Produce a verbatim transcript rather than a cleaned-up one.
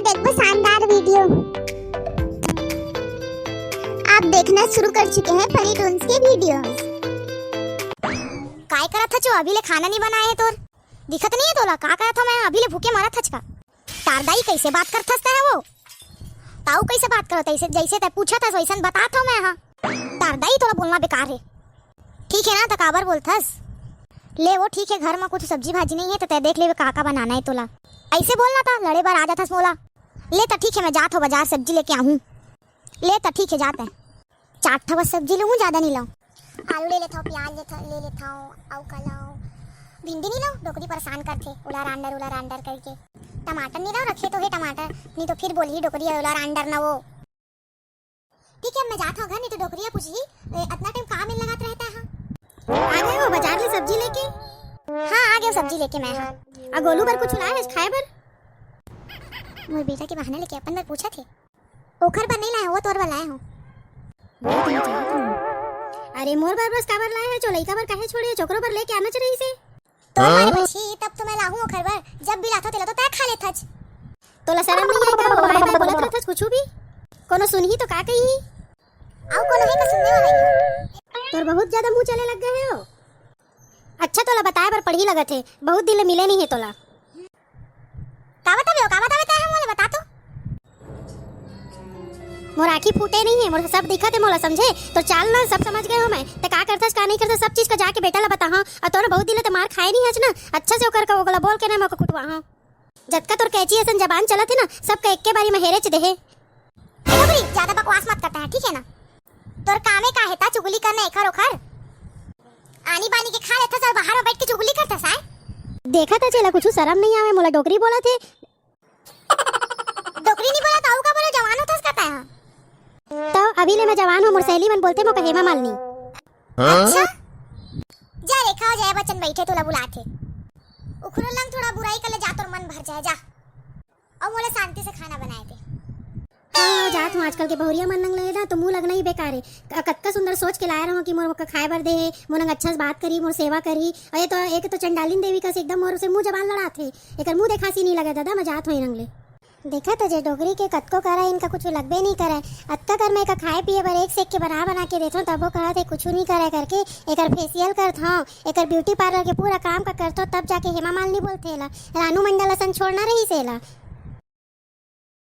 एक वो शानदार वीडियो आप देखना शुरू कर चुके हैं फनी टून्स के वीडियोज़। काय करत हच ओ? अभी ले खाना नहीं बनाए हे तोर, दिखत नहीं हे तोला? का करत हँव मैं, अभी ले भूखे मरत हच का? तारदाई कैसे बात करथस तैं वो? ताऊ कैसे बात करत, ऐसे जैसे तैं पूछत हस वैसन बतात हँव मैं। हाँ, तारदाई तोला बोलना बेकार हे। ठीक हे ना, त काबर बोलथस? ले वो ठीक हे, घर म कुछ सब्जी भाजी नहीं हे त तैं देख लेबे का का बनाना हे तोला। ऐसे बोलना त लड़े बर आ जाथस मोला। ले त ठीक हे, मैं जात हँव बाजार सब्जी लेके आहूँ। ले त ठीक हे, जात हँव। चार ठा बस सब्जी लेहूँ, ज्यादा नहीं लाऊँ। आलू ले लेथव, प्याज ले थ-, ले लेथव, अउ का लाऊँ? भिंडी नहीं लाऊँ, डोकरी परेशान करथे, उला रांडर, उला रांडर करके। टमाटर नहीं लाऊँ, रखे तो हे टमाटर, नहीं तो फिर बोलही डोकरी उला रांडर ना वो। ठीक हे, अब मैं जात हँव घर, नहीं तो डोकरी ह पूछही, "ए, अतना टाइम का मेर लगात रहता है?" हाँ, आ गए हो बाजार ले सब्जी लेके? हाँ, आ गए सब्जी लेके मैं। हाँ, आ गोलू बर कुछ लाए हस खाए बर? मोर बेटा के बहाना लेके अपन बर पूछत हे। ओखर बर नहीं लाए हँव, वो तोर बर लाए हँव। अरे मोर बर बस काबर लाए हच ओ? लइका बर काहे छोड़े हच? ओकरो बर लेके आना चाहिए से। तोर मारे बची, तब तो मैं लाहूँ ओखर बर। जब भी लाथव तेला तो तैं खा लेथच। तोला शरम नहीं आए का? वो आए बाय बोलत रहथच कुछु भी। कोनो सुनही तो का कही? अउ कोनो हे का सुनने वाला? तोर बहुत ज्यादा मुँह चले लग गए हे ओ। अच्छा, तोला बताए बर पड़ही लगत हे, बहुत दिन ले मिले नहीं हे तोला। का बताबे ओ, का बताबे तैं ह मोला, बता तो। मोर आँखी फूटे नहीं हे, मोर सब दिखत हे मोला, समझे? तोर चाल ना सब समझ गए हँव मैं। तैं का करथस, का नहीं करथस, सब चीज का जाके बेटा ला बताहूँ। अउ तोर बहुत दिन ले त मार खाए नहीं हच ना, अच्छा से ओकर का ओकला बोल के ना मैं ओकर कुटवाहूँ। जतका तोर कैंची असन जबान चलत हे ना, सबका एक्के बारी में हेरेच देहे। ए डोकरी, ज्यादा बकवास मत करता है, ठीक है ना? तोर कामे का हे त चुगली करना एखर ओखर? आनी बानी के खा लेथस अउ बाहर में बैठ के चुगली करथस, आय? देखत हच एला कुछु शरम नहीं आवे, मोला डोकरी बोलत हे। डोकरी नहीं बोला त अउ का बोला, जवान होथस का तैं ह? त अभी ले मैं जवान हँव, मोर सहेली मन बोलथे मोका हेमा मालिनी। अच्छा? जा रेखा अउ जया बच्चन बइठे तोला बुलाथे। उखरो लंग थोड़ा बुराई कर ले, जा तोर मन भर जाए, जा। अउ मोला शांति से खाना बनाए दे। हाँ, जात हँव, आजकल के बहुरिया मन लंग ले ना तो मुँह लगना ही बेकार हे। क-, कतका सुंदर सोच के लाए रहँव कि मोर मोका खाए बर देहे, मोर लंग अच्छा से बात करही, मोर सेवा करही। अउ ये तो, एक तो चंडालिन देवी कस एकदम मोर से मुँह जबान लड़ाथे। एकर मुँह देखासी नहीं लगे दादा, मैं जात हँव ए लंग ले। देखत हच ए डोकरी के, कतको करा इनका कुछु लगबे नहीं करे। अतका कर मैं एका खाए पिए बर एक से एक के बना बना के देथँव, तभो कहत हे कुछु नहीं करे करके। एकर facial करथँव, एकर beauty parlour के पूरा काम का करथँव, तब जाके हेमा मालिनी बोलथे एला। रानू मंडल असन छोड़ना रहिस एला।